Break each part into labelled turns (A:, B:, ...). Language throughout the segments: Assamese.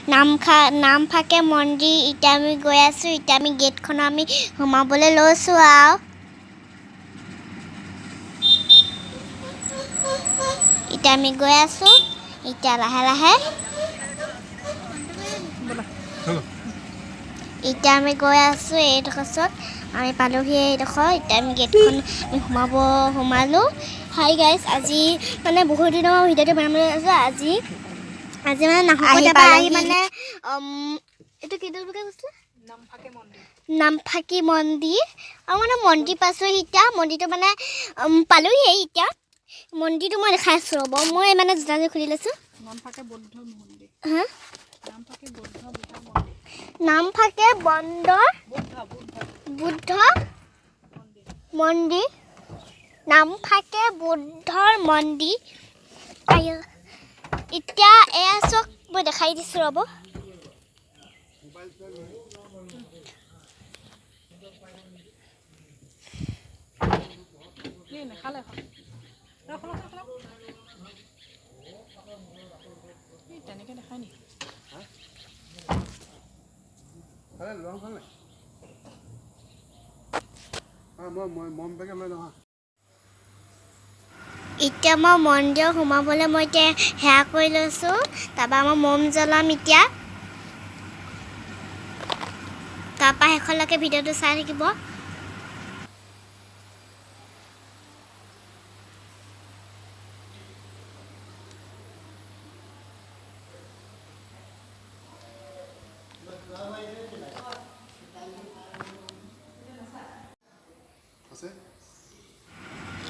A: নামফাকে মন্দিৰ এতিয়া আমি গৈ আছোঁ। এতিয়া আমি গেটখনৰ আমি সোমাবলৈ লৈছোঁ আৰু। এতিয়া আমি গৈ আছোঁ এতিয়া লাহে লাহে। এতিয়া আমি গৈ আছোঁ এইডোখৰ ওচৰত আমি পালোহি এইডোখৰ। এতিয়া আমি গেটখন আমি সোমালোঁ। হাই গাইজ, আজি মানে বহুত দিনৰ ভিডিঅ'টো বনাবলৈ আছোঁ। আজি আজি মানে নাহৰকটীয়াৰ পৰা আহি মানে এইটো কি বুলি কৈছিলে, নামফাকি মন্দিৰ আৰু মানে মন্দিৰ পাইছোঁ। এতিয়া মন্দিৰটো মানে পালোহি। এতিয়া মন্দিৰটো মই দেখাই আছোঁ, ৰ'ব, মই মানে জোতাযোৰ খুলি লৈছোঁ। হা, নামফাকে বন্দৰ বুদ্ধ মন্দিৰ, নামফাকে বুদ্ধৰ মন্দিৰ। এতিয়া এয়া চাওক, মই দেখাই দিছোঁ, ৰ'ব। এতিয়া মই মন্দিৰ সোমাবলৈ মই এতিয়া সেৱা কৰি লৈছোঁ। তাৰপৰা মই মম জ্বলাম এতিয়া। তাৰপৰা শেষলৈকে ভিডিঅ'টো চাই থাকিব।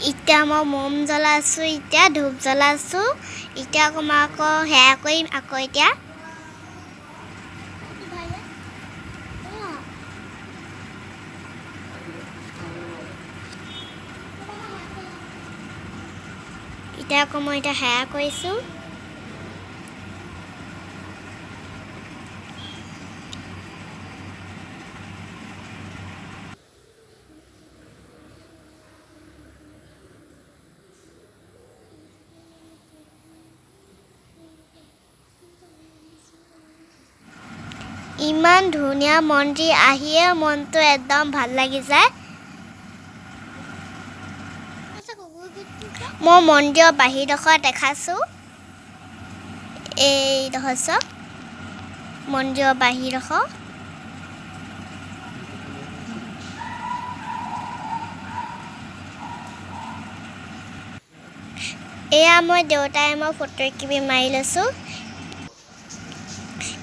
A: এতিয়া মই মম জ্বলাইছোঁ, এতিয়া ধূপ জ্বলাইছোঁ। এতিয়া আকৌ মই আকৌ সেৱা কৰিম আকৌ এতিয়া। এতিয়া আকৌ মই এতিয়া সেৱা কৰিছোঁ। ইমান ধুনীয়া মন্দিৰ, আহিয়ে মনটো একদম ভাল লাগি যায়। মই মন্দিৰৰ বাহিৰডোখৰ দেখাইছোঁ, এইডোখৰ চাওক মন্দিৰৰ বাহিৰডোখৰ। এয়া মই দেউতাই মই ফটো কিবি মাৰি লৈছোঁ।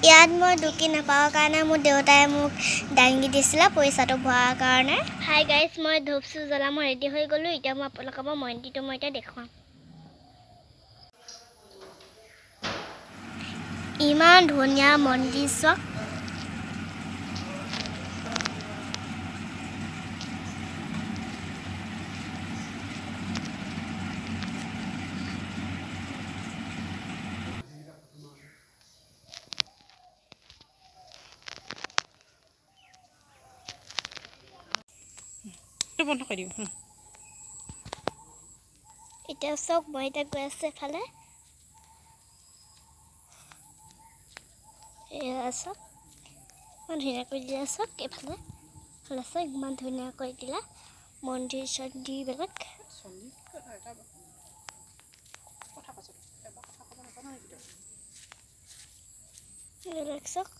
A: ইয়াত মই ঢুকি নাপাওঁ কাৰণে মোৰ দেউতাই মোক দাঙি দিছিলে পইচাটো ভৰাৰ কাৰণে। হাই গাইজ, মই ধূপ চুপ জ্বলা মই ৰেডি হৈ গ'লোঁ। এতিয়া মই আপোনালোকক মই মন্দিৰটো মই এতিয়া দেখুৱাম। ইমান ধুনীয়া মন্দিৰ চাওক।
B: বন্ধ কৰি দিওঁ।
A: এতিয়া চাওক মই এতিয়া গৈ আছোঁ এফালে। এয়া চাওক ইমান ধুনীয়া কৰি দিলে। চাওক এইফালে ফালে চাওক ইমান ধুনীয়া কৰি দিলে মন্দিৰ চন্দিৰবিলাক। এইবিলাক চাওক।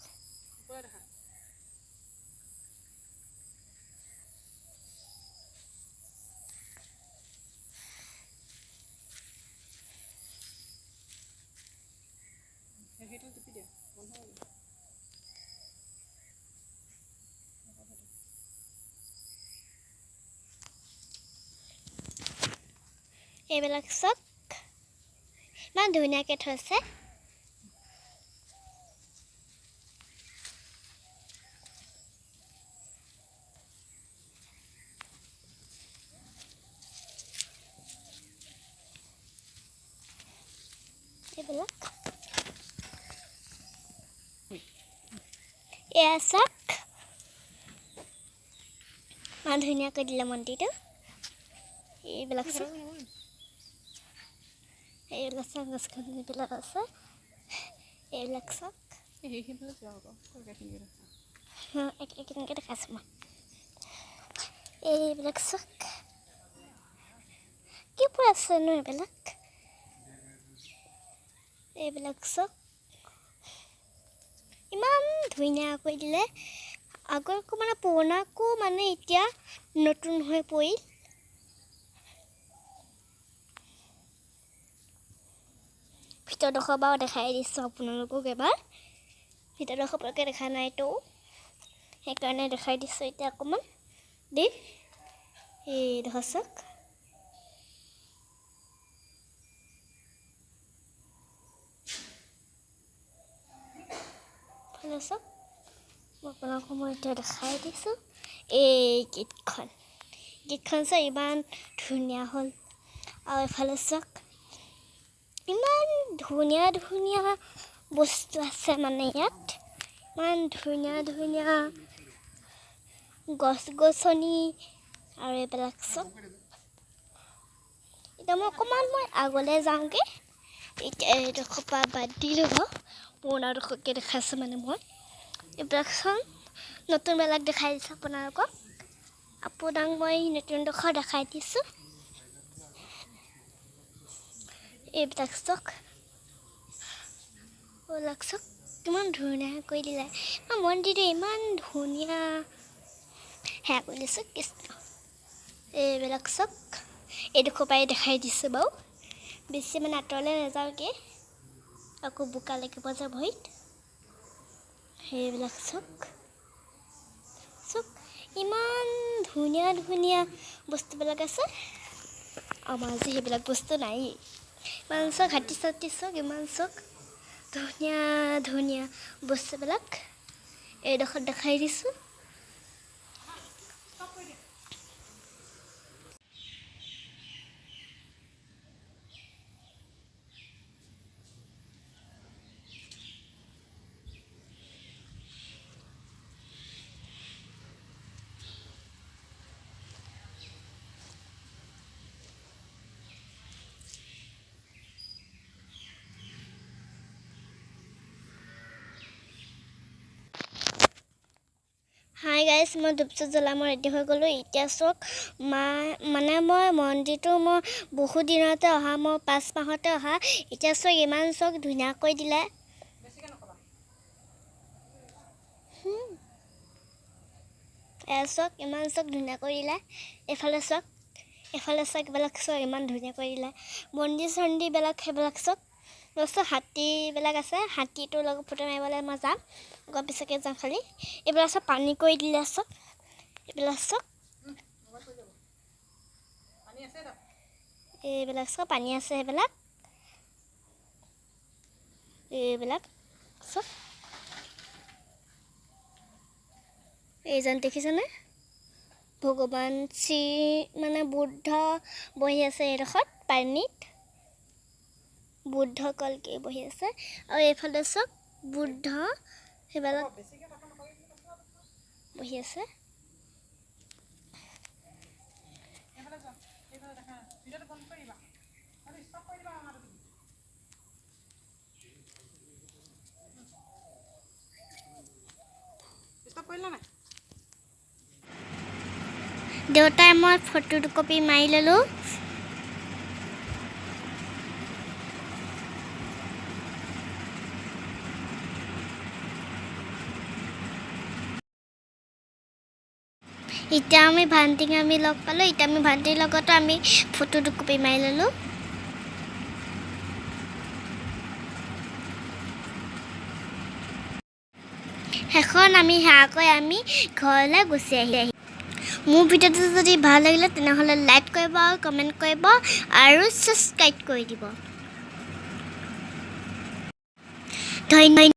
A: এইবিলাক চাওক ইমান ধুনীয়াকৈ থৈছে। এইবিলাক এয়া চাওক ইমান ধুনীয়াকৈ দিলে মন্দিৰটো। এইবিলাক চাওক, এইবিলাক চাওক গছগছনিবিলাক আছে। এইবিলাক চাওক।
B: সেইখিনিলৈ যোৱা হ'ব। একেখিনিকে।
A: একেখিনিকে দেখাইছোঁ মই। এইবিলাক চাওক, কিবোৰ আছেনো এইবিলাক। এইবিলাক চাওক, ইমান ধুনীয়াকৈ দিলে। আগৰকো মানে পুৰণাকো মানে এতিয়া নতুন হৈ পৰিল। ভিতৰডোখৰ বাৰু দেখাই দিছোঁ আপোনালোকক এবাৰ। ভিতৰডোখৰ পটককৈ দেখা নাইতো, সেইকাৰণে দেখাই দিছোঁ এতিয়া অকণমান দেই। এইডোখৰ চাওক। ফালে চাওক, মই আপোনালোকক মই এতিয়া দেখাই দিছোঁ। এই গেটখন, গেটখন চাওক, ইমান ধুনীয়া হ'ল। আৰু এইফালে চাওক, ইমান ধুনীয়া ধুনীয়া বস্তু আছে। মানে ইয়াত ইমান ধুনীয়া ধুনীয়া গছ গছনি আৰু এইবিলাক চাওক। এতিয়া মই অকণমান মই আগলৈ যাওঁগৈ। এতিয়া এইডোখৰ পৰা বাদ দিলোঁ বাৰু, পুৰণাডোখৰকে দেখাইছোঁ। মানে মই এইবিলাক চাওঁ, নতুনবিলাক দেখাই দিছোঁ আপোনালোকক। আপোনাক মই নতুনডোখৰ দেখাই দিছোঁ। এইবিলাক চাওক, এইবিলাক চাওক, কিমান ধুনীয়া কৰি দিলে মন্দিৰটো, ইমান ধুনীয়া সেয়া কৰি দিছোঁ। কৃষ্ণ, এইবিলাক চাওক। এইডোখৰ পৰাই দেখাই দিছোঁ বাৰু, বেছি মানে আঁতৰলৈ নাযাওঁগৈ, আকৌ বোকা লাগিব যে ভৰিত। সেইবিলাক চাওক, চাওক, ইমান ধুনীয়া ধুনীয়া বস্তুবিলাক আছে। আমাৰ যে সেইবিলাক বস্তু নায়েই। ইমান চাওক, হাতী চাতী চাওক, ইমান চাওক, ধুনীয়া ধুনীয়া বস্তুবিলাক এইডোখৰত দেখাই দিছোঁ। হাই গাইজ, মই ধূপ চুপ জ্বলাই মই ৰেডি হৈ গ'লোঁ। এতিয়া চাওক, মা মানে মই মন্দিৰটো মই বহুত দিনতে অহা, মই 5 মাহতে অহা। এতিয়া চাওক, ইমান চাওক ধুনীয়াকৈ দিলে। এয়া চাওক, ইমান চাওক ধুনীয়াকৈ দিলে। এইফালে চাওক, এইফালে চাওক, এইবিলাক চাওক, ইমান ধুনীয়াকৈ দিলে মন্দিৰ চন্দিৰবিলাক। সেইবিলাক চাওক বস্তু, হাতীবিলাক আছে। হাতীটোৰ লগত ফটো মাৰিবলৈ মই যাম, অলপ পিছতকৈ যাম। খালি এইবিলাক চব পানী কৰি দিলে চব। এইবিলাক চব, এইবিলাক চব পানী আছে সেইবিলাক। এইবিলাক চব, এইজন দেখিছেনে, ভগৱান শ্ৰী মানে বুদ্ধ বহি আছে এইডোখৰত পানীত। বুদ্ধ কলকি বহি আছে। আৰু এইফালে চাওক, বুদ্ধ সেইবিলাক বহি আছে। দেউতাই মই ফটো দুকপি মাৰি ল'লোঁ। এতিয়া আমি ভান্তিক আমি লগ পালোঁ। এতিয়া আমি ভান্তিৰ লগতো আমি ফটো দুকপি মাৰি ল'লোঁ। শেষত আমি সেয়াকৈ আমি ঘৰলৈ গুচি আহি। মোৰ ভিডিঅ'টো যদি ভাল লাগিলে, তেনেহ'লে লাইক কৰিব আৰু কমেণ্ট কৰিব আৰু ছাবস্ক্ৰাইব কৰি দিব। ধন্যবাদ।